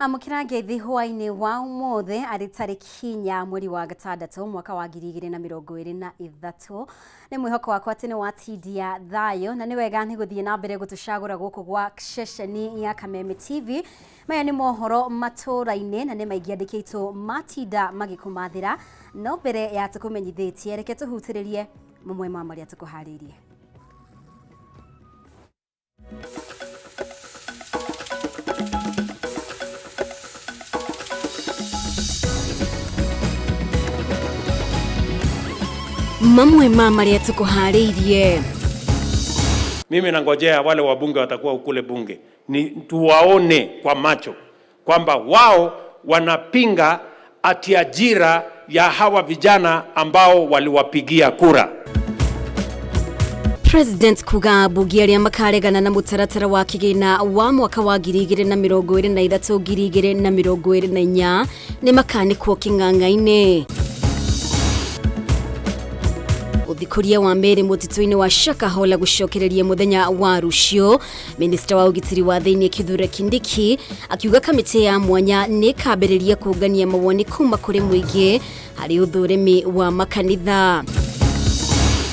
Amũkĩra ngeithi hwaĩ-inĩ wa ũmũthĩ arĩ tarĩki 4 mweri wa gatandatũ mwaka wa 2023. Nĩ mwĩhoko wakwa atĩ nĩ watindia thayũ na nĩ wega nĩ gũthiĩ na mbere gũtũcagũra gũkũ gwa ceceni ya Kameme TV. Maya nĩ mohoro matũũra-inĩ na nĩ maingĩ andĩki aitũ matinda magĩkũmathĩra, no mbere ya tũkũmenyithĩtie reke tũhutĩrĩrie mamwe ma marĩa tũkũharĩirie. Mamwe ma marĩa tũkũharĩirie. Mimi nangojea wale wabunge watakuwa kule bunge ni tuwaone kwa macho kwamba wao wanapinga ati ajira ya hawa vijana ambao waliwapigia kura. President kuga ambunge arĩa makaregana na mũtaratara wa kĩgĩna wa mwaka wa 2023 2024 nĩ makanĩkwo kĩng'ang'a-inĩ. Ũthikũria wa mĩĩrĩ mũtitũ-inĩ wa Shakahola gũcokereria mũthenya wa rũciũ. Minista wa ũgitĩri wa thĩinĩ Kithure Kindiki akiuga kamĩtĩ ya mwanya nĩ ĩkambĩrĩria kũngania mawoni kuma kũrĩ mũingĩ harĩ ũthũrimi wa makanitha.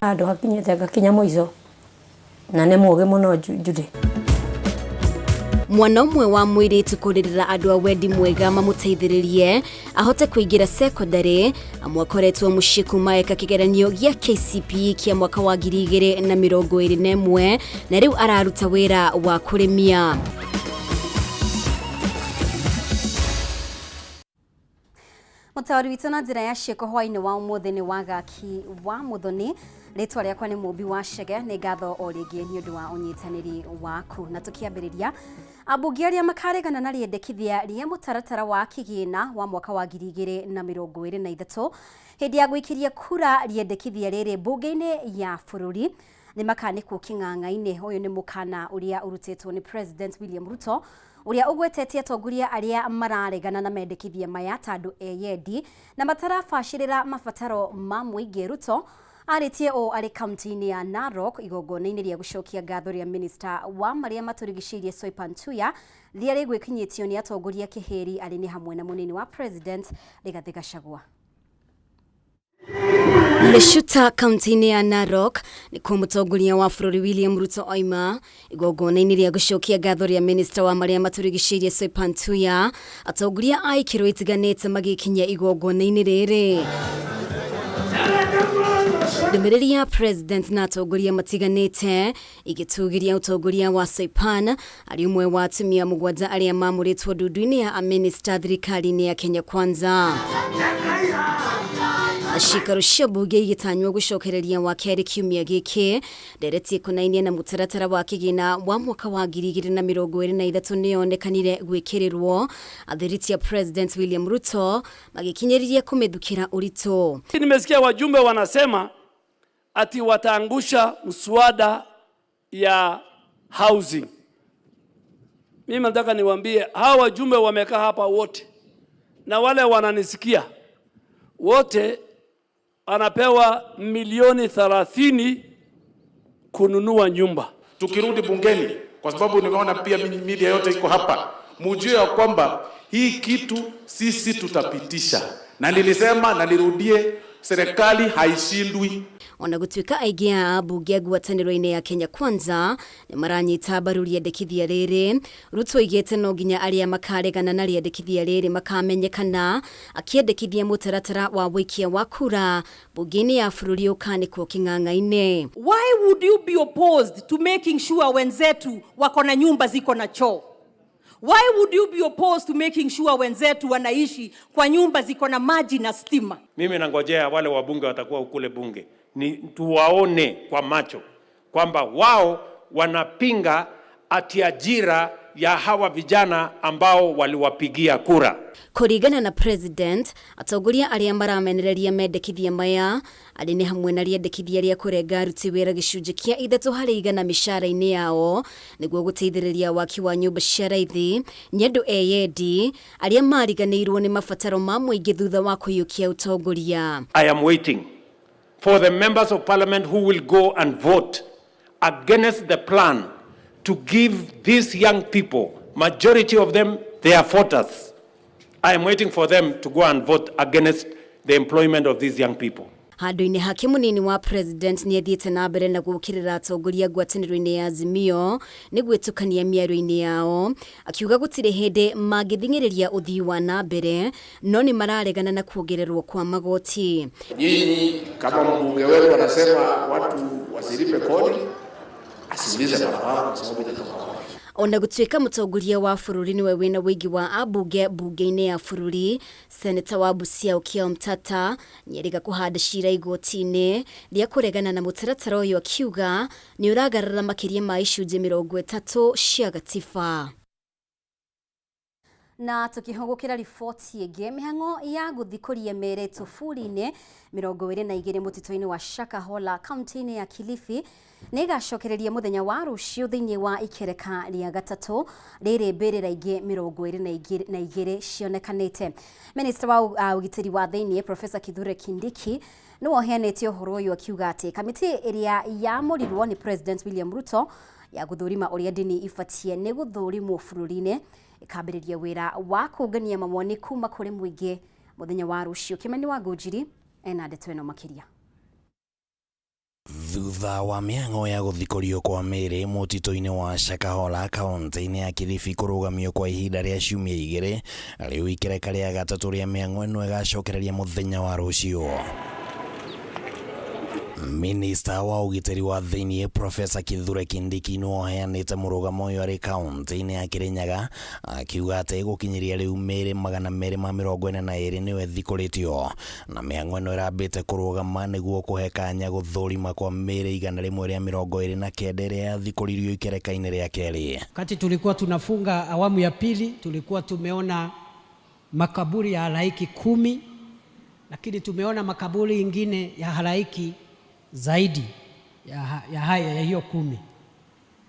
Handũ hakinyĩte ngakinya mũico na nĩ mũgĩ mũno Judy. Mwana ũmwe wa mũirĩtu kũrĩrĩra andũ a wendi mwega mamũteithĩrĩrie ahote kũingĩra secondary, amwe akoretwo mũciĩ kuma eka kĩgeranio gĩa KCPE kĩa mwaka wa 2021 na rĩu araruta wĩra wa kũrĩmia. Mũtaũri witũ na njĩra ya ciĩko hwaĩ-inĩ wa ũmũthĩ nĩ Wagaki wa Mũthoni. Rĩtwa rĩakwa nĩ Mũmbi wa Chege. Nĩ ngatho o rĩngĩ nĩ ũndũ wa ũnyitanĩri waku. Na tũkĩambĩrĩria, ambunge arĩa makaregana na rĩendekithia rĩa mũtaratara wa kĩgĩna wa mwaka wa 2023 hĩndĩ ya gũikĩria kura rĩendekithia rĩrĩ mbunge-inĩ ya bũrũri nĩ makanĩkwo kĩng'ang'a-inĩ. Ũyũ nĩ mũkana ũrĩa ũrutĩtwo nĩ President William Ruto ũrĩa ũgwetetie atongoria arĩa mararegana na mendekithia maya ta andũ eyendi na matarabacĩrĩra mabataro ma mũingĩ. Ruto arĩtie ũũ arĩ kaunti-inĩ ya Narok igongona-inĩ rĩa gũcokia ngatho rĩa minista wa marĩa matũrigicĩirie Soipan Tuya rĩrĩa rĩgwĩkinyĩtio nĩ atongoria kĩhĩri arĩ nĩ hamwe na mũnini wa President Rigathĩ Gachagua. Mĩcuta kaunti-inĩ ya Narok nĩkuo mũtongoria wa bũrũri William Ruto oima igongona-inĩ rĩa gũcokia ngatho rĩa minista wa marĩa matũrigicĩirie Soipan Tuya, atongoria a ikĩro itiganĩte magĩkinyia igongona-inĩ rĩrĩ. Ndũmĩrĩri ya President na atongoria matiganĩte igĩtũgĩria ũtongoria wa Soipan arĩ ũmwe wa atumia mũgwanja arĩa mamũrĩtwo ndundu-inĩ ya amĩnĩsta thirikari-inĩ ya Kenya Kwanza. Ciikaro cia mbunge igĩtanywo gũcokereria wa kerĩ kiumia gĩkĩ. Ndereti ĩkonainie na mũtaratara wa kĩgĩna wa mwaka wa 2023 nĩyonekanire gwĩkĩrĩrwo, athiriti a President William Ruto magĩkinyĩrĩria kũmĩthukĩra ũritũ. Nimesikia wajumbe wanasema ati wataangusha mswada ya housing. Mimi nataka niwaambie hawa wajumbe wamekaa hapa wote na wale wananisikia wote, anapewa milioni 30 kununua nyumba. Tukirudi bungeni, kwa sababu nimeona pia media yote iko hapa, mujue ya kwamba hii kitu sisi tutapitisha, na nilisema na nirudie, serikali haishindwi. Ona gũtuĩka aingĩ a ambunge a ngwatanĩro-inĩ ya Kenya Kwanza nĩ maranyita mbaru rĩendekithia rĩrĩ, Ruto oigĩte no nginya arĩa makaregana na rĩendekithia rĩrĩ makamenyekana, akĩendekithia mũtaratara wa wũikia wa kura mbunge-inĩ ya bũrũri ũkanĩkwo kĩng'ang'a-inĩ. Why would you be opposed to making sure wenzetu wako na nyumba ziko na choo? Why would you be opposed to making sure wenzetu wanaishi kwa nyumba ziko na maji na stima? Mimi nangojea wale wabunge watakuwa kule bunge ni tuwaone kwa macho kwamba wao wanapinga ati ajira ya hawa vijana ambao waliwapigia kura. Kũringana na President, atongoria arĩa maramenereria mendekithia maya arĩ nĩ hamwe na rĩendekithia rĩa kũrenga aruti wĩra gĩcunjĩ kĩa 3% mĩcara-inĩ yao nĩguo gũteithĩrĩria waki wa nyũmba cia raithi nĩ andũ eyendi arĩa mariganĩirwo nĩ mabataro ma mũingĩ thutha wa kũiyũkia ũtongoria. I am waiting for the members of parliament who will go and vote against the plan to give these young people Majority of them, they are voters. I am waiting for them to go and vote against the employment of these young people. Handũ-inĩ hake mũnini wa president nĩ athiĩte na mbere na gũkĩrĩra atongoria ngwatanĩro-inĩ ya Azimio nĩ gwĩtũkania mĩario-inĩ yao, akiuga gũtirĩ hĩndĩ mangĩthing'ĩrĩria ũthii wa na mbere no nĩ mararegana na kuongererwo kwa magoti. Nyinyi kama mbunge wenu anasema watu wasilipe kodi, asiulize barabara kwa sababu itatoka wapi? Ona gũtuĩka mũtongoria wa bũrũri nĩwe wĩna ũingĩ wa ambunge mbunge-inĩ ya bũrũri, seneta wa Busia Okiya Omtatah nĩerĩga kũhanda cira igoti-inĩ rĩa kũregana na mũtaratara ũyũ, akiuga nĩ ũragarara makĩria ma icunjĩ 30 cia gatiba. Na tukihũgũkĩra riboti ĩngĩ, mĩhang'o ya gũthikũria mĩĩrĩ tuburi-inĩ 22 mũtitũ-inĩ wa Shakahola kaunti-inĩ ya Kilifi nĩ ĩgacokereria mũthenya wa rũciũ thĩinĩ wa ikereka rĩa gatatũ rĩrĩ mbĩrĩra ingĩ 22 cionekanĩte. Minista wa ũgitĩri wa thĩinĩ Professor Kithure Kindiki nĩwe ũheanĩte ũhoro ũyũ, akiuga atĩ kamĩtĩ ĩrĩa yamũrirwo nĩ President William Ruto ya gũthũrima ũrĩa ndini ibatiĩ nĩ gũthũrimwo bũrũri-inĩ ĩkambĩrĩria wĩra wa kũngania mawoni kuma kũrĩ mũingĩ mũthenya wa rũciũ. Kĩmani wa Ngũnjiri ena ndeto ĩno makĩria. Thutha wa mĩhang'o ya gũthikũrio kwa mĩĩrĩ mũtitũ-inĩ wa Shakahola kaunti-inĩ ya Kilifi kũrũgamio kwa ihinda rĩa ciumia 2, rĩu ikereka rĩa gatatũ rĩa mĩhang'o ĩno ĩgacokereria mũthenya wa rũciũ. Minista wa ũgitĩri wa thĩinĩ Professor Kithure Kindiki nĩwe ũheanĩte mũrũgamo ũyũ arĩ kaunti-inĩ ya Kirinyaga, akiuga atĩ gũkinyĩria rĩu mĩĩrĩ 242 nĩyo ĩthikũrĩtio na mĩhang'o ĩno ĩrambĩte kũrũgama nĩguo kũhe kanya gũthũrima kwa mĩĩrĩ 129 ĩrĩa yathikũririo ikereka-inĩ rĩa kerĩ. Wakati tulikuwa tunafunga awamu ya pili, tulikuwa tumeona makaburi ya halaiki 10, lakini tumeona makaburi ingine ya halaiki zaidi ya haya ya hiyo 10.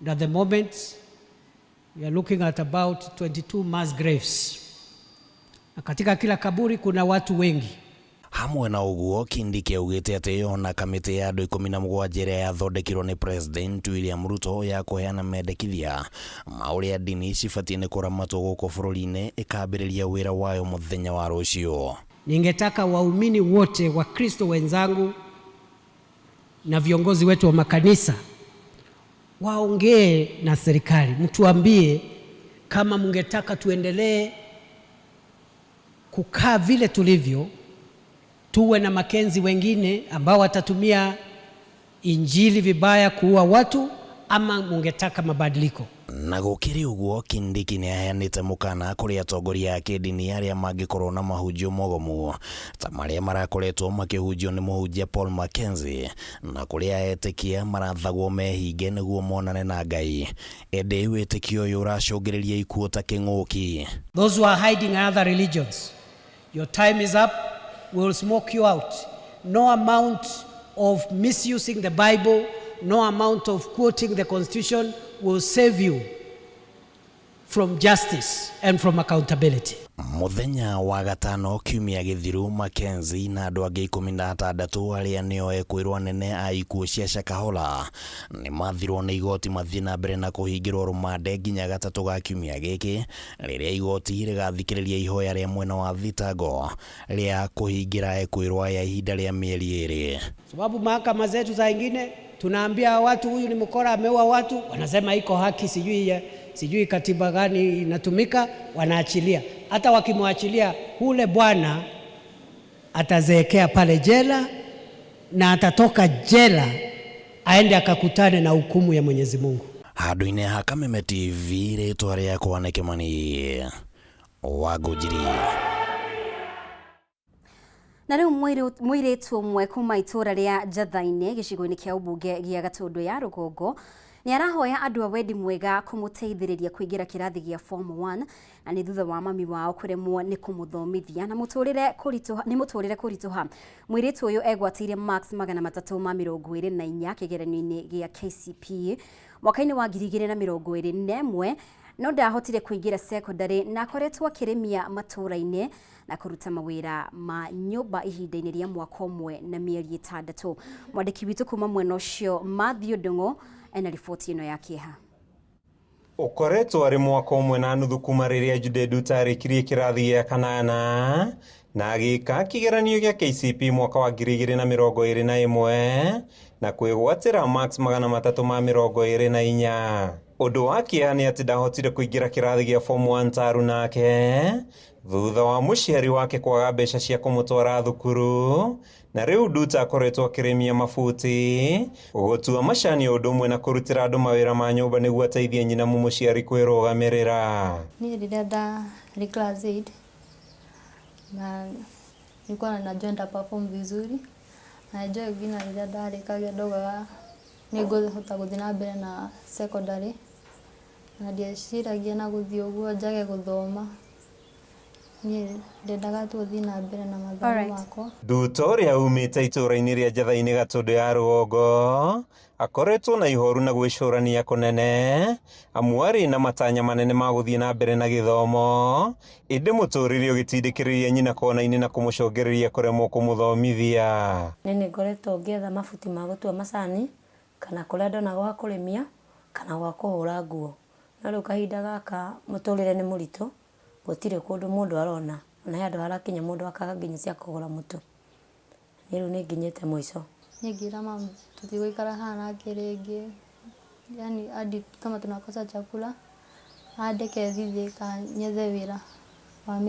And at the moment we are looking at about 22 mass graves. Na katika kila kaburi kuna watu wengi. Hamwe na ũguo, Kindiki augĩte atĩ ona kamĩtĩ ya andũ 17 ĩrĩa yathondekirwo nĩ President William Ruto ya kũheana mendekithia ma ũrĩa ndini cibatiĩ nĩ kũramatwo gũkũ bũrũri-inĩ ĩkambĩrĩria wĩra wayo mũthenya wa rũciũ. Ningetaka waumini wote wa Kristo wenzangu na viongozi wetu wa makanisa waongee na serikali, mtuambie kama mngetaka tuendelee kukaa vile tulivyo, tuwe na Makenzi wengine ambao watatumia injili vibaya kuua watu, ama mungetaka mabadiliko. Na gũkĩrĩ ũguo, Kindiki nĩ aheanĩte mũkana kũrĩ atongoria a kĩndini arĩa mangĩkorwo na mahunjio mogomu ta marĩa marakoretwo makĩhunjio nĩ mũhunjia Paul Mackenzie, na kũrĩa etĩkia marathagwo mehinge nĩguo monane na Ngai, ĩndĩ wĩtĩkio ũyũ ũracũngĩrĩria ikuũ ta kĩng'ũki. Those who are hiding in other religions, your time is up, we will smoke you out. No amount of misusing the Bible, no amount of quoting the Constitution will save you from justice and from accountability. Mũthenya wa gatano kiumia gĩthiru, Mackenzie na andũ angĩ 16 arĩa nĩo ekwĩrwo anene a ikuũ cia Shakahola nĩ mathirwo nĩ igoti mathiĩ na mbere na kũhingĩrwo rũmande nginya gatatũ ga kiumia gĩkĩ, rĩrĩa igoti rĩgathikĩrĩria ihoya rĩa mwena wa thitango rĩa kũhingĩra ekwĩrwo aya ihinda rĩa mĩeri 2. Sababu mahakama zetu za ingine tunaambia watu huyu ni mkora, ameua watu, wanasema iko haki, sijui katiba gani inatumika, wanaachilia. Hata wakimwachilia ule bwana atazeekea pale jela na atatoka jela aende akakutane na hukumu ya Mwenyezi Mungu. Handũ-inĩ ha Kameme TV, rĩtwa rĩakwa nĩ Kĩmani wa Ngũnjiri. Na rĩu mũirĩtu ũmwe kuma itũũra rĩa Njatha-inĩ gĩcigo-inĩ kĩa ũmbunge gĩa Gatũndũ ya Rũgongo nĩ arahoya andũ a wendi mwega kũmũteithĩrĩria kũingĩra kĩrathi gĩa form 1, na nĩ thutha wa mami wao kũremwo nĩ kũmũthomithia na nĩ mũtũrĩre kũritũha. Mũirĩtu ũyũ egwatĩire marks 324 kĩgeranio-inĩ gĩa KCPE mwaka-inĩ wa 2021, no ndahotire kũingĩra secondary na akoretwo akĩrĩmia matũũra-inĩ na kũruta mawĩra ma nyũmba ihinda-inĩ rĩa mwaka ũmwe na mĩeri 6. Mwandĩki witũ kuma mwena ũcio Matthew Ndung'u ena riboti ĩno ya kĩeha. Ũkoretwo arĩ mwaka ũmwe na nuthu kuma rĩrĩa Jude Nduta arĩkirie kĩrathi gĩa kanana na agĩka kĩgeranio gĩa KCPE mwaka wa 2021 na kwĩgwatĩra marks 324. Ũndũ wa kĩeha nĩ atĩ ndahotire kũingĩra kĩrathi gĩa form 1 taru nake thutha wa mũciari wake kwaga mbeca cia kũmũtwara thukuru na rĩu Nduta akoretwo akĩrĩmia mabuti gũtua macani o ũndũ ũmwe na kũrutĩra andũ mawĩra ma nyũmba nĩguo ateithie nyina mũmũciari kwĩrũgamĩrĩra. Niĩ rĩrĩa ndarĩ class 8 na nilikuwa najua nita perform vizuri, na najua nginya rĩrĩa ndarĩkagia ndaugaga nĩngũhota gũthiĩ na mbere na secondary, na ndieciragia na gũthiĩ ũguo njage gũthoma. Niĩ ndendaga tu gũthiĩ na mbere na mathomo makwa. Nduta ũrĩa umĩte itũũra-inĩ rĩa Njathai-inĩ Gatũndũ ya Rũgongo akoretwo na ihoru na gwĩcũrania kũnene amu arĩ na matanya manene ma gũthiĩ na mbere na gĩthomo ĩndĩ mũtũrĩre ũgĩtindĩkĩrĩria nyina kona-inĩ na kũmũcũngĩrĩria kũremwo kũmũthomithia. Niĩ nĩ ngoretwo ngĩetha mabuti ma gũtua macani kana kũrĩa ndona gwa kũrĩmia kana gwa kũhũra nguo. No rĩu kahinda gaka mũtũrĩre nĩ mũritũ, gũtirĩ kũndũ mũndũ arona, ona he handũ harakinya mũndũ akaga nginya cia kũgũra mũtu. Niĩ rĩu nĩ nginyĩte mũico. Niĩ ngĩra mum tũtigũikara haha nake rĩngĩ, yani hadi kama tunakosa chakula andeke thithie kana nyethe wĩra wa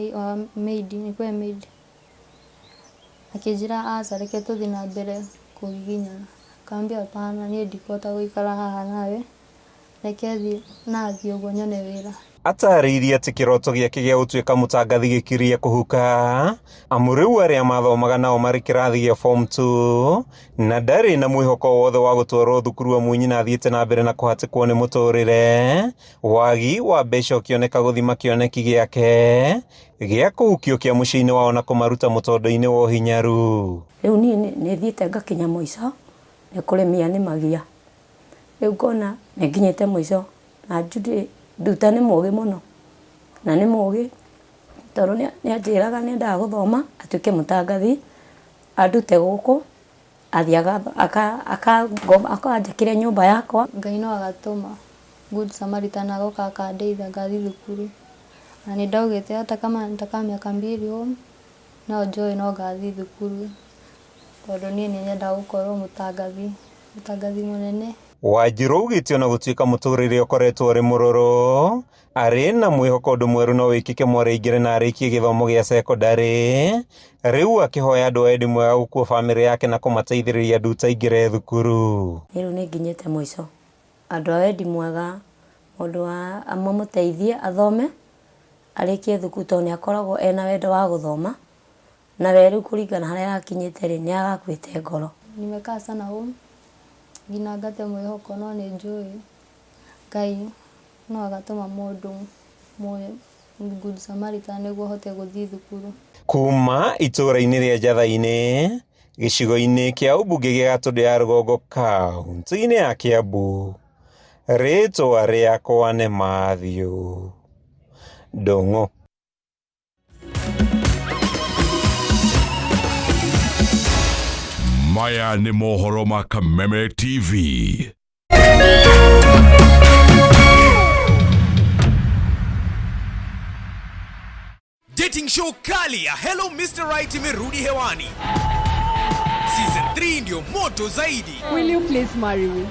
maid, nikuwe maid. Akĩnjĩra aca reke tũthiĩ na mbere kũgiginyana. Ngambia hapana, niĩ ndikũhota gũikara haha nawe, reke thiĩ nathiĩ ũguo nyone wĩra. Atarĩirie atĩ kĩroto gĩake gĩa gũtuĩka mũtangathi gĩkirie kũhuka amu rĩu arĩa mathomaga nao marĩ kĩrathi gĩa form 2 na ndarĩ na mwĩhoko wothe wa gũtwarwo thukuru amu nyina athiĩte na mbere na kũhatĩkwo nĩ mũtũrĩre wagi wa mbeca ũkĩoneka gũthima kĩoneki gĩake gĩa kũhukio kĩa mũciĩ-inĩ wao na kũmaruta mũtondo-inĩ wa ũhinyaru. Rĩu niĩ nĩ thiĩte ngakinya mũico nĩ kũrĩmia nĩmagia. Rĩu ngona nĩ nginyĩte mũico na Judy Nduta nĩ mũgĩ mũno na nĩ mũgĩ tondũ nĩ anjĩraga nĩ endaga gũthoma atuĩke mũtangathi andute gũkũ athiĩ akanjakĩre nyũmba yakwa. Ngai no agatũma Good Samaritan agoka akandeithia ngathiĩ thukuru, na nĩ ndaugĩte hata kama nitakaa miaka mbili home no njũĩ no ngathiĩ thukuru tondũ niĩ nĩ nyendaga gũkorwo mũtangathi, mũtangathi mũnene. Wanjiru augĩte ona gũtuĩka mũtũrĩre ũkoretwo ũrĩ mũrũrũ arĩ na mwĩhoko ũndũ mwerũ no wĩkĩke mwarĩ aingĩre na arĩkie gĩthomo gĩa cekondarĩ rĩu akĩhoya andũ a wendi mwega gũkua bamĩrĩ yake na kũmateithĩrĩria Nduta aingĩre thukuru. Niĩ rĩu nĩ nginyĩte mũico, andũ a wendi mwega mũndũ mamũteithie athome arĩkie thukuru tondũ nĩ akoragwo ena wendo wa gũthoma na we rĩu kũringana harĩa arakinyĩte rĩ nĩ arakuĩte ngoro. Nimekaa sana home nginya ngate mwĩhoko no nĩ njũĩ Ngai no agatũma mũndũ Good Samaritan nĩguo hote gũthiĩ thukuru. Kuma itũũra-inĩ rĩa Njathai-inĩ gĩcigo-inĩ kĩa ũmbunge gĩa Gatũndũ ya Rũgongo kaunti-inĩ ya Kiambu rĩtwa rĩakwa nĩ Matthew Ndung'u. Maya nĩ mohoro ma Kameme TV. Dating show kali ya Hello Mr. Right imerudi hewani. Season 3 ndio moto zaidi. Will you please marry me?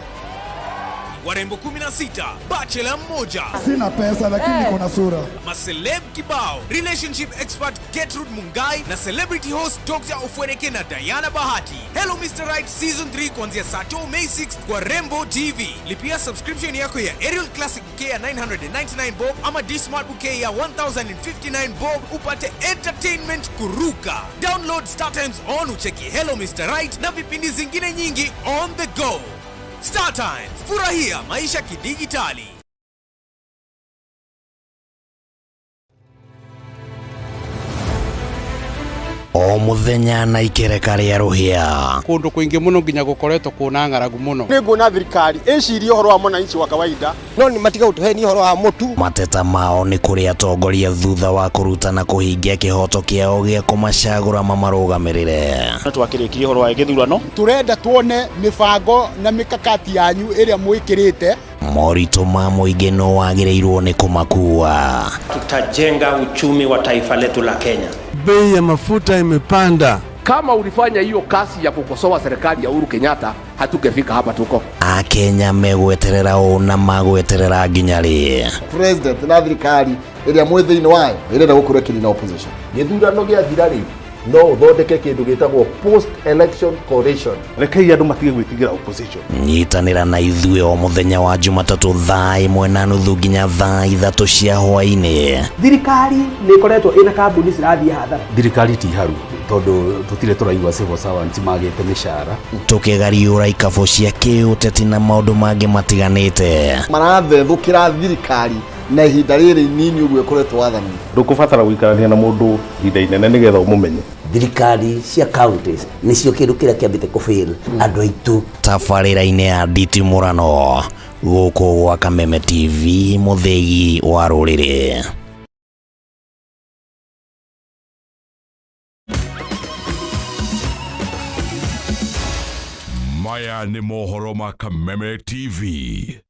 Warembo 16, bachelor mmoja, Sina pesa lakini niko na sura. maceleb kibao, relationship expert Gertrude Mungai na celebrity host Dr. Ofweneke na Diana Bahati. Hello Mr. Right Season 3 kuanzia saa 2 May 6 kwa Rembo TV. Lipia subscription yako ya Aerial Classic Bouquet ya 999 bob ama D-Smart Bouquet ya 1059 bob upate entertainment kuruka. Download Star Times on ucheki Hello Mr. Right na vipindi zingine nyingi on the go. Star Times, furahia maisha kidijitali. O muthenya na ikereka rĩa rũhĩa. Kũndũ kũingĩ mũno nginya gũkoretwo kwĩna ng'aragu mũno. Nĩ nguona thirikari ĩcirie ũhoro wa mwananchi wa kawaida no nĩ matiga gũtũhenia ũhoro wa mũtu. Mateta mao nĩ kũrĩ atongoria thutha wa kũruta na kũhingia kĩhoto kĩao gĩa kũmacagũra mamarũgamĩrĩre. Twakĩrĩkirie ũhoro wa gĩthurano. Turenda tuone mĩbango na mikakati yanyu ĩrĩa mwĩkĩrĩte. Moritũ ma mũingĩ no wagĩrĩirwo nĩ kũmakua. Tutajenga uchumi wa taifa letu la Kenya. Bei ya mafuta imepanda. Kama ulifanya hiyo kazi ya kukosoa serikali ya Uhuru Kenyatta, hatungefika hapa tuko. Akenya megweterera ũ na magweterera nginya rĩ? President na thirikari ĩrĩa mwĩ thĩinĩ wayo ĩrenda gũkorwo ĩkĩnina opposition. Gĩthurano gĩathira rĩ, no ũthondeke kĩndũ gĩtagwo post election coalition. Rekei andũ matige gwĩtigĩra opposition. Nyitanĩra na ithuĩ o mũthenya wa Jumatatũ thaa 1:30 nginya thaa 3 cia hwaĩ-inĩ. Thirikari nĩ ĩkoretwo ĩna kambuni cirathiĩ hathara. Thirikari ti haru tondũ tũtirĩ tũraigua civil servants magĩte mĩcara. Tũkĩgariũra ikabũ cia kĩũteti na maũndũ mangĩ matiganĩte. Marathethũkĩra thirikari na ihinda rĩrĩ inini ũguo ĩkoretwo wathani. Ndũkũbatara gũikarania na mũndũ ihinda inene nĩgetha ũmũmenye. Thirikari cia counties nĩcio kĩndũ kĩrĩa kĩambĩte kũfail andũ aitũ. Tabarĩra-inĩ ya nditimũrano gũkũ gwa Kameme TV, mũthĩgi wa rũrĩrĩ. Maya nĩ mohoro ma Kameme TV.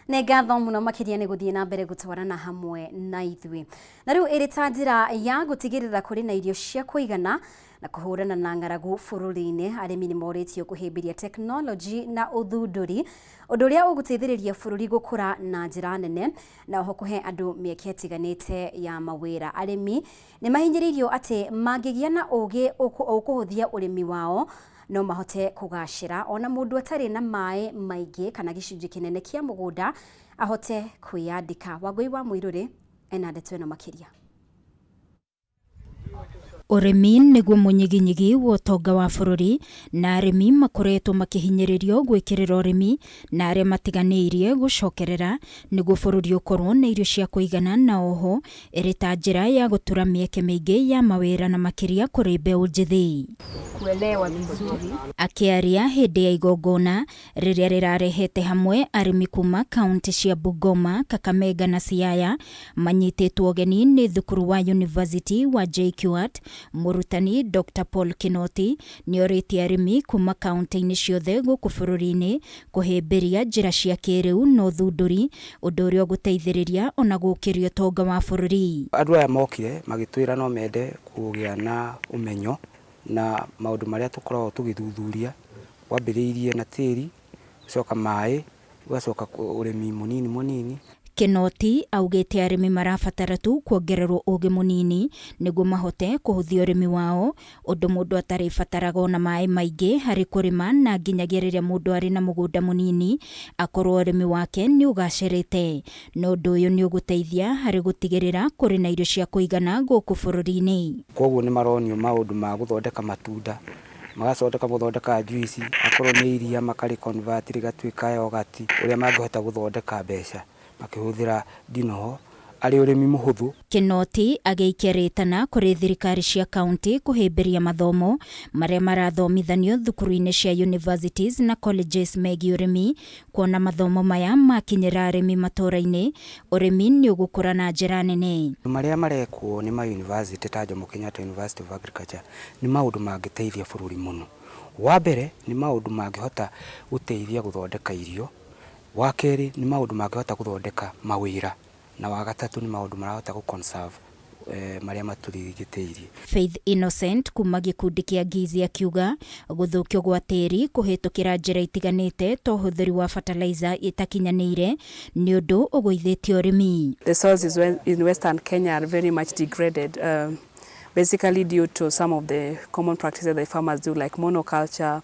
Nĩ ngatho mũno makĩria nĩ gũthiĩ na mbere gũtwarana hamwe na ithuĩ. Na rĩu ĩrĩ ta njĩra ya gũtigĩrĩra kũrĩ na irio cia kũigana na kũhũrana na ng'aragu bũrũri-inĩ, arĩmi nĩ morĩtio kũhĩmbĩria tekinoronjĩ na ũthundũri, ũndũ ũrĩa ũgũteithĩrĩria bũrũri gũkũra na njĩra nene na oho kũhe andũ mĩeke ĩtiganĩte ya mawĩra. Arĩmi nĩ mahinyĩrĩirio atĩ mangĩgĩa na ũgĩ ũkũhũthia ũrĩmi wao no mahote kũgacĩra ona mũndũ atarĩ na maĩ maingĩ kana gĩcunjĩ kĩnene kĩa mũgũnda ahote kwĩyandĩka. Wangũi wa Mũirũrĩ ena ndeto ĩno makĩria. Ũrĩmi nĩguo mũnyiginyigi wa ũtonga wa bũrũri na arĩmi makoretwo makĩhinyĩrĩrio gwĩkĩrĩra ũrĩmi na arĩa matiganĩirie gũcokerera nĩguo bũrũri ũkorwo na irio cia kũigana na oho ĩrĩ ta njĩra ya gũtura mĩeke mĩingĩ ya mawĩra na makĩria kũrĩ mbeũ njĩthĩ. Kuelewa vizuri. Akĩaria hĩndĩ ya igongona rĩrĩa rĩrarehete hamwe arĩmi kuma kaunti cia Bungoma, Kakamega na Siaya manyitĩtwo ũgeni nĩ thukuru wa University wa JKUAT, mũrutani Dr Paul Kinoti nĩorĩtie arĩmi kuma kaunti-inĩ ciothe gũkũ bũrũri-inĩ kũhĩmbĩria njĩra cia kĩrĩu na ũthundũri, ũndũ ũrĩa ũgũteithĩrĩria ona gũkĩria ũtonga wa bũrũri. Andũ aya mokire magĩtwĩra no mende kũgĩa na ũmenyo na maũndũ marĩa tũkoragwo tũgĩthuthuria, wambĩrĩirie na tĩri, gũcoka maĩ, ũgacoka ũrĩmi mũnini mũnini. Kinoti augĩte arĩmi marabatara tu kuongererwo ũgĩ mũnini nĩguo mahote kũhũthia ũrĩmi wao, ũndũ mũndũ atarĩbataraga ona maĩ maingĩ harĩ kũrĩma na nginyagia rĩrĩa mũndũ arĩ na mũgũnda mũnini akorwo ũrĩmi wake nĩ ũgacĩrĩte. Na ũndũ ũyũ nĩ ũgũteithia harĩ gũtigĩrĩra kũrĩ na irio cia kũigana gũkũ bũrũri-inĩ. Koguo nĩ maronio maũndũ ma gũthondeka matunda, magacoka gũthondeka juice, akorwo nĩ iria makarĩ convert rĩgatuĩka yogurt, ũrĩa mangĩhota gũthondeka mbeca makĩhũthĩra ndinoho arĩ ũrĩmi mũhũthũ. Kinoti agĩikia rĩtana kũrĩ thirikari cia kaunti kũhĩmbĩria mathomo marĩa marathomithanio thukuru-inĩ cia universities na colleges megiĩ ũrĩmi, kuona mathomo maya makinyĩra arĩmi matũũra-inĩ, ũrĩmi nĩ ũgũkũra na njĩra nene. Marĩa marekwo nĩ ma university ta Jomo Kenyatta University of Agriculture nĩ maũndũ mangĩteithia bũrũri mũno. Wa mbere nĩ maũndũ mangĩhota gũteithia gũthondeka irio, wa kerĩ nĩ maũndũ mangĩhota gũthondeka mawĩra, na wa gatatũ nĩ maũndũ marahota gũ conserve marĩa matũrigicĩirie. Faith Innocent kuma gĩkundi kĩa Ngizi akiuga gũthũkio gwa tĩri kũhĩtũkĩra njĩra itiganĩte ta ũhũthĩri wa fertilizer ĩtakinyanĩire nĩ ũndũ ũgũithĩtie ũrĩmi. The soils in Western Kenya are very much degraded, basically due to some of the common practices that farmers do, like monoculture,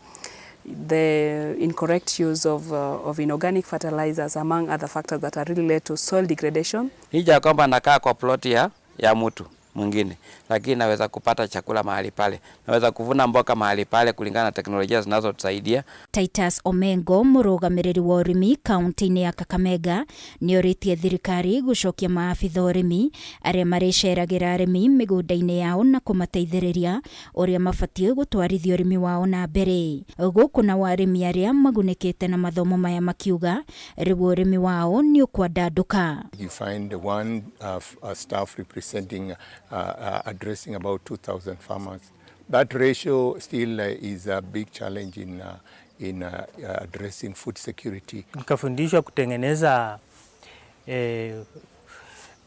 the incorrect use of inorganic fertilizers, among other factors that are really led to soil degradation. Hija kwamba nakaa kwa ploti ya mtu mwingine, lakini naweza kupata chakula mahali pale, naweza kuvuna mboka mahali pale kulingana na teknolojia zinazotusaidia. Titus Omengo mũrũgamĩrĩri wa ũrĩmi kaunti-inĩ ya Kakamega nĩorĩtie thirikari gũcokia maabitha ũrĩmi arĩa marĩceragĩra arĩmi mĩgũnda-inĩ yao na kũmateithĩrĩria ũrĩa mabatiĩ gũtwarithia ũrĩmi wao na mbere. Gũkũ nao arĩmi arĩa magunĩkĩte na mathomo maya makiuga rĩu ũrĩmi wao nĩ ũkwandandũka. You find one staff representing addressing about 2,000 farmers. That ratio still is a big challenge in addressing food security. Nikafundishwa kutengeneza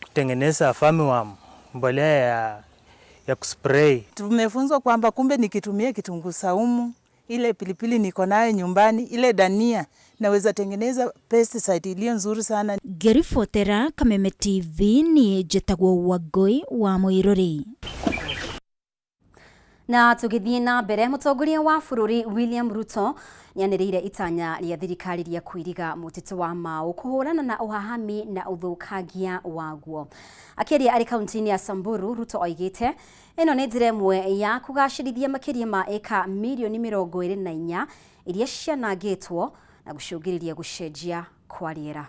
kutengeneza farmworm, mbolea ya kuspray. Tumefunzwa kwamba kumbe nikitumia kitunguu saumu, ile pilipili niko nayo nyumbani, ile dania, naweza tengeneza pesticide iliyo nzuri sana. Ngĩribotera Kameme TV niĩ njĩtagwo Wangũi wa Mũirũri. Na tũgĩthiĩ na mbere, mũtongoria wa bũrũri William Ruto nĩanĩrĩire itanya rĩa thirikari rĩa kũiriga mũtitũ wa Mau kũhũrana na ũhahami na ũthũkangia waguo. Akĩaria arĩ kaunti-inĩ ya Samburu, Ruto oigĩte ĩno nĩ njĩra ĩmwe ya kũgacĩrithia makĩria ma ĩka mirioni 24 iria cianangĩtwo na gũcũngĩrĩria gũcenjia kwa rĩera.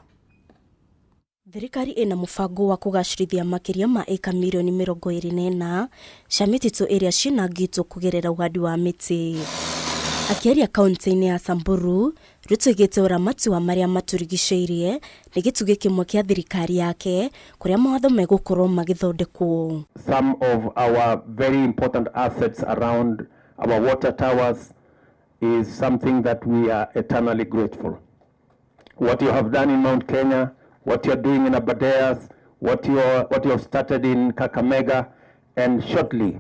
Thirikari ĩna mũbango wa kũgacĩrithia makĩria ma ĩka mirioni 24 cia mĩtitũ ĩrĩa cianangĩtwo kũgerera ũhandi wa mĩtĩ. Akĩaria kaunti-inĩ ya Samburu, Ruto oigĩte ũramati wa marĩa matũrigicĩirie nĩ gĩtugĩ kĩmwe kĩa thirikari yake kũrĩa mawatho megũkorwo magĩthondekwo. Some of our very important assets around our water towers is something that we are eternally grateful. What you have done in Mount Kenya, what you are doing in Aberdares, what you have started in Kakamega, and shortly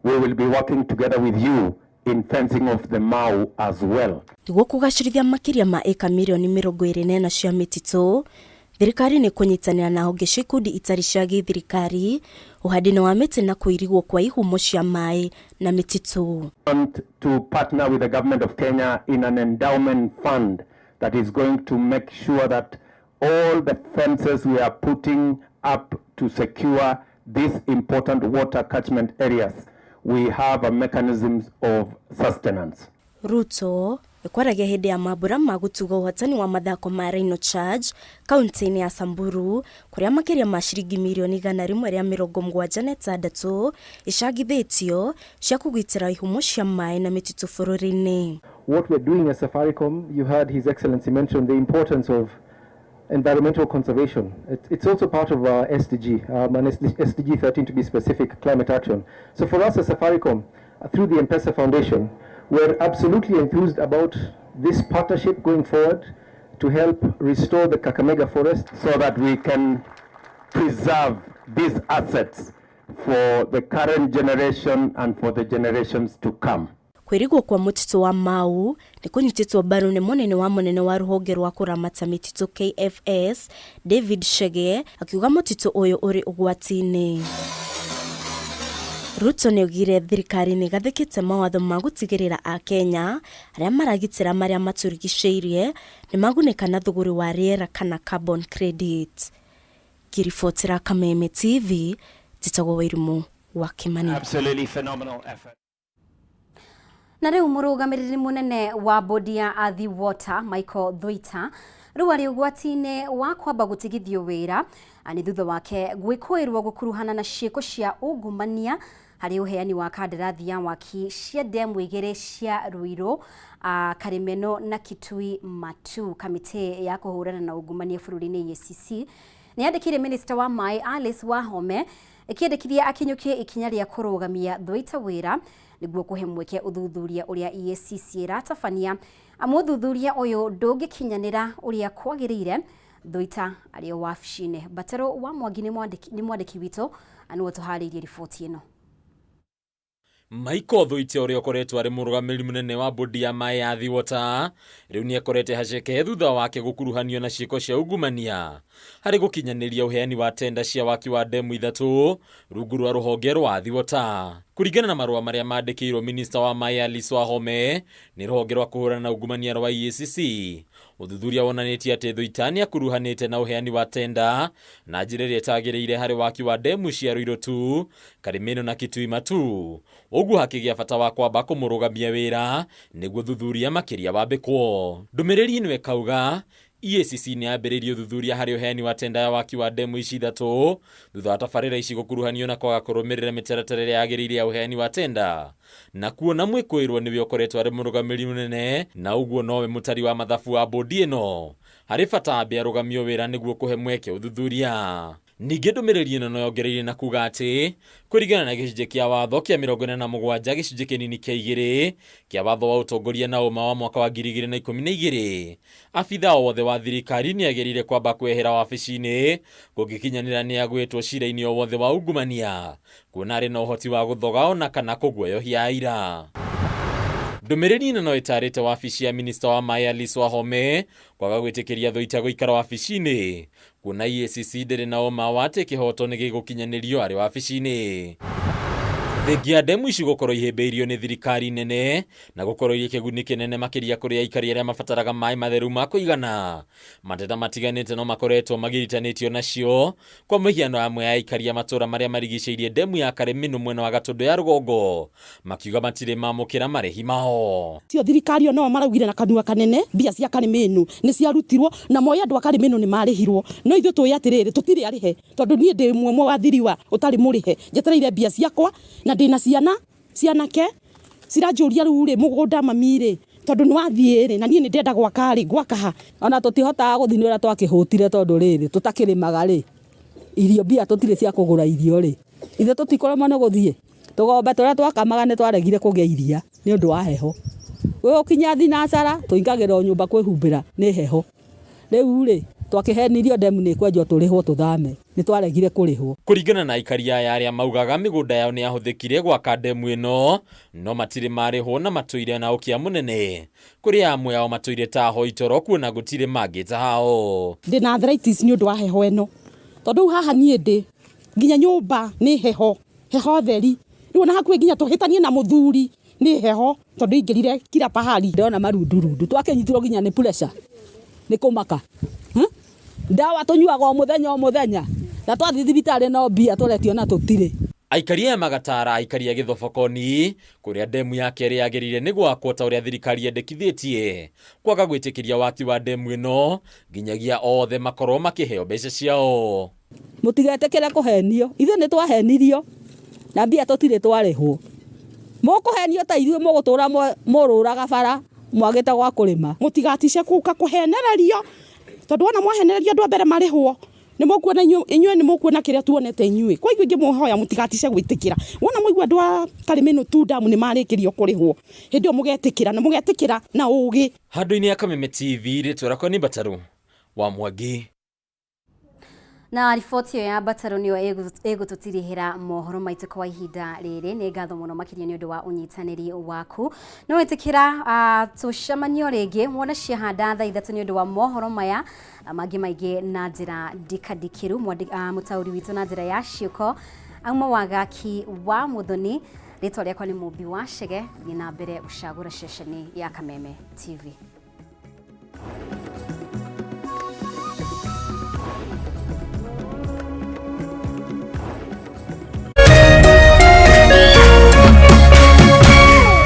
we will be working together with you in fencing off the Mau as well. Nĩguo kũgacĩrithia makĩria ma ĩka mirioni 24 cia mĩtitũ, thirikari nĩ kũnyitanĩra na honge cia ikundi itarĩ cia gĩthirikari ũhandi-inĩ wa mĩtĩ na kũirigwo kwa ihumo cia maĩ na mĩtitũ. Want to partner with the government of Kenya in an endowment fund that is going to make sure that all the fences we are putting up to secure these important water catchment areas, we have a mechanism of sustenance. Ruto ĩkwaragia hĩndĩ ya mambura ma gũtuga ũhotani wa mathako ma Rhino Charge kaunti-inĩ ya Samburu, kũrĩa makĩria ma ciringi mirioni 176 icangithĩtio cia kũgitĩra ihumo cia maĩ na mĩtitũ bũrũri-inĩ. What we're doing as Safaricom, you heard His Excellency mention the importance of environmental conservation. It's also part of our SDG, and SDG 13 to be specific, climate action. So for us as Safaricom, through the M-Pesa Foundation, we're absolutely enthused about this partnership going forward to help restore the Kakamega forest. So that we can preserve these assets for the current generation and for the generations to come. Kwĩrigwo kwa mũtitũ wa Mau nĩ kũnyitĩtwo mbaru nĩ mũnene wa rũhonge rwa kũramata mĩtitũ KFS, David Chege, akiuga mũtitũ ũyũ ũrĩ ũgwati-inĩ. Ruto nĩ augire thirikari nĩ ĩgathĩkĩte mawatho ma gũtigĩrĩra akenya arĩa maragitĩra marĩa matũrigicĩirie nĩ magunĩka na thũgũrĩ wa rĩera kana carbon credit. Ngĩribotera Kameme TV, njĩtagwo Wairimũ wa Kimani. Absolutely phenomenal effort. Na rĩu mũrũgamĩrĩri mũnene wa bodi ya Athi Water Michael Thuita rĩu arĩ ũgwati-inĩ wa kwamba gũtigithio wĩra nĩ thutha wake gwĩkũĩrwo gũkuruhana na ciĩko cia ungumania harĩ ũheani wa kandarathi ya waki cia ndemu igĩrĩ cia Ruiru, Karimeno na Kitui Matu. Kamĩtĩ ya kũhũrana na ungumania bũrũri-inĩ EACC nĩ yandĩkĩire minista wa maĩ Alice Wahome ĩkĩendekithia akinyũkie ikinya rĩa kũrũgamia Thuita wĩra nĩguo kũhe mweke ũthuthuria ũrĩa EACC ĩratabania, amu ũthuthuria ũyũ ndũngĩkinyanĩra ũrĩa kwagĩrĩire Thuita arĩ o wabici-inĩ. Batero wa Mwangi nĩ mwandĩki witũ na nĩwe tũharĩirie riboti ĩno. Michael Thuite, ũrĩa ũkoretwo arĩ mũrũgamĩrĩri mũnene wa bodi ya maĩ ya Athi Water, rĩu nĩ akorete haceke thutha wake gũkuruhanio na ciĩko cia ungumania harĩ gũkinyanĩria ũheani wa tenda cia waki wa ndemu ithatũ rungu rwa rũhonge rwa Athi Water. Kũringana na marũa marĩa mandĩkĩirwo minista wa maĩ Alice Wahome nĩ rũhonge rwa kũhũrana na ungumania rwa EACC, ũthuthuria wonanĩtie atĩ Thuita nĩ akuruhanĩte na ũheani wa tenda na njĩra ĩrĩa ĩtagĩrĩire harĩ waki wa ndemu cia Ruiru 2, Karimeno na Kitui Matu, ũguo hakĩgĩa bata wa kwamba kũmũrũgamia wĩra nĩguo thuthuria makĩria wambĩkwo. Ndũmĩrĩri ĩno ĩkauga EACC nĩ yambĩrĩirie ũthuthuria harĩ ũheani wa tenda ya waki wa ndemu ici ithatũ thutha wa tabarĩra ici gũkuruhanio na kwaga kũrũmĩrĩra mĩtaratara ĩrĩa yagĩrĩire ya ũheani wa tenda, na kuona mwĩkũĩrwo nĩwe ũkoretwo arĩ mũrũgamĩrĩri mũnene na ũguo nowe mũtari wa mathabu wa bodi ĩno, harĩ bata ambe arũgamio wĩra nĩguo kũhe mweke ũthuthuria. Ningĩ ndũmĩrĩri ĩno no yongereire na kuga atĩ kũringana na gĩcunjĩ kĩa watho kĩa 47 gĩcunjĩ kĩnini kĩa 2 kĩa watho wa ũtongoria na ũma wa mwaka wa 2012, abithaa o wothe wa thirikari nĩ agĩrĩire kwamba kwehera wabici-inĩ kũngĩkinyanĩra nĩ agwĩtwo cira-inĩ o wothe wa ungumania, kuona arĩ na ũhoti wa gũthoga ona kana kũguoyohia aira. Ndũmĩrĩri ĩno no ĩtarĩte wabici ya minista wa maĩ Alice Wahome kwaga gwĩtĩkĩria Thuita gũikara wabici-inĩ, kuona EACC ndĩrĩ na ũma wa atĩ kĩhoto nĩ gĩgũkinyanĩrio arĩ wabici-inĩ. Thengia ya ndemu ici gũkorwo ihĩmbĩirio nĩ thirikari nene na gũkorwo irĩ kĩguni kĩnene makĩria kũrĩ aikari arĩa mabataraga maĩ matheru ma kũigana. Mateta matiganĩte no makoretwo magiritanĩtio nacio, kwa mũhiano amwe a aikari a matũra marĩa marigicĩirie ndemu ya Karĩmĩnũ mwena wa Gatũndũ ya rũgongo makiuga matirĩ mamũkĩra marĩhi mao. Cio thirikari o nao maraugire na kanua kanene mbia cia Karĩmĩnũ nĩ ciarutirwo na moĩ andũ a Karĩmĩnũ nĩ marĩhirwo, no ithuĩ tũĩ atĩrĩrĩ tũtirĩ arĩhe tondũ niĩ ndĩ ũmwe wa thiriwa ũtarĩ mũrĩhe, njetereire mbia ciakwa na ndĩna ciana cianake ciranjũria rĩu rĩ mũgũnda mami rĩ tondũ nĩ wathiĩ rĩ na niĩ nĩ ndĩrenda gwaka rĩ ngwaka ha. Ona tũtihotaga gũthiĩ nĩ ũrĩa twakĩhũtire tondũ rĩrĩ tũtakĩrĩmaga rĩ irio mbia tũtirĩ cia kũgũra irio rĩ ithuĩ tũtikũremwo nĩ gũthiĩ. Tũgombe tũrĩa twakamaga nĩ twaregire kũgĩa iria nĩ ũndũ wa heho. Gũgũkinya thinacara tũingagĩra o nyũmba kwĩhumbĩra nĩ heho. Rĩu rĩ twakĩhenirio ndemu nĩ ĩkwenjwo tũrĩhwo tũthame, nĩ twaregire kũrĩhwo. Kũringana na aikari aya arĩa maugaga mĩgũnda yao nĩ yahũthĩkire gwaka ndemu ĩno, no matirĩ marĩhwo na matũire na ũkĩa mũnene. Kũrĩ amwe ao matũire ta ahoi toro kuona gũtirĩ mangĩ ta hao. Ndĩna arthritis nĩ ũndũ wa heho ĩno, tondũ rĩu haha niĩ ndĩ nginya nyũmba nĩ heho, heho theri. Rĩu ona hakuhĩ nginya tũhĩtanie na mũthuri nĩ heho tondũ ingĩrire kila pahali. Ndona marundurundu twakĩnyitirwo nginya nĩ pressure nĩ kũmaka. Ndawa tũnyuaga o mũthenya o mũthenya na twathiĩ thibitarĩ no mbia tũretio na tũtirĩ. Aikari aya magatara aikari a Gĩthobokoni kũrĩa ndemu ya kerĩ yagĩrĩire nĩ gwakwo ta ũrĩa thirikari yendekithĩtie kwaga gwĩtĩkĩria waki wa ndemu ĩno nginyagia othe makorwo makĩheo mbeca ciao. Mũtigetĩkĩre kũhenio, ithuĩ nĩ twahenirio na mbia tũtirĩ twarĩhwo. Mũkũhenio ta ithuĩ mũgũtũra mũrũraga bara mwagĩte gwa kũrĩma. Mũtigatice gũka kũhenererio tondũ wona mwahenererio andũ a mbere marĩhwo nĩ mũkuona inyuĩ nĩ mũkuona kĩrĩa tuonete inyuĩ. Kwa hivyo ingĩmũhoya mũtigatice gwĩtĩkĩra. Wona mwaigua andũ a Karĩmĩnũ tu damu nĩ marĩkĩrio kũrĩhwo, hĩndĩ ĩyo mũgetĩkĩra na mũgetĩkĩra na ũgĩ. Handũ-inĩ ya Kameme TV, rĩtwa rĩakwa nĩ Mbatarũ wa Mwangi. Na riboti ĩyo ya Mbatarũ nĩyo ĩgũtũtirihĩra mohoro maitũ kwa ihinda rĩrĩ. Nĩ ngatho mũno makĩria nĩ ũndũ wa ũnyitanĩri waku. No wĩtĩkĩra tũcemanio rĩngĩ wona ciahanda thaa 3 nĩ ũndũ wa mohoro maya mangĩ maingĩ na njĩra ndikandikĩru. Mũtaũri witũ na njĩra ya ciĩko auma Wagaki wa Mũthoni. Rĩtwa rĩakwa nĩ Mũmbi wa Chege. Thiĩ na mbere gũcagũra ceceni ya Kameme TV.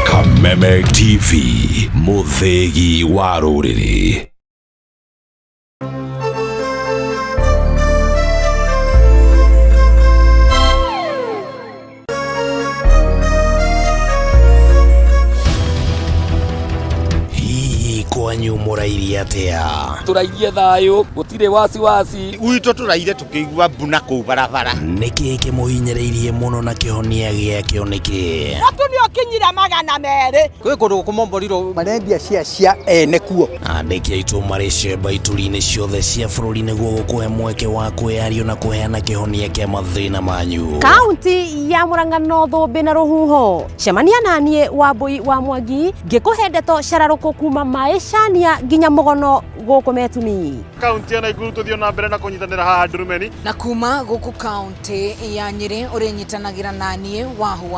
Kameme TV, mũthĩgi wa rũrĩrĩ. Hihi kwanyu mũrairie atĩa? Tũrairie thayũ, gũtirĩ wasiwasi. Gwitũ tũraire tũkĩigua mbuna kũu barabara. Nĩkĩ kĩmũhinyĩrĩirie mũno na kĩhonia gĩakĩo nĩkĩ? Mũtu nĩ ũkinyire 200. Kwĩ kũndũ gũkũmomborirwo marendia cia cia ene kuo. Andĩki aitũ marĩ cemba ituri-inĩ ciothe cia bũrũri nĩguo gũkũhe mweke wa kwĩyario na kũheana kĩhonia kĩa mathĩna manyu. Kaunti ya Murang'a no thũmbĩ na rũhuho. Cemania na niĩ Wambui wa Mwangi ngĩkũhe ndeto cararũkũ kuma maĩcania nginya mũgono gũkũ Metumi. Kaunti ya Nakuru tũthiĩ na mbere na kũnyitanĩra haha Ndurumeni. Na kuma gũkũ kaunti ya Nyĩrĩ ũrĩnyitanagĩra na niĩ Wahu wa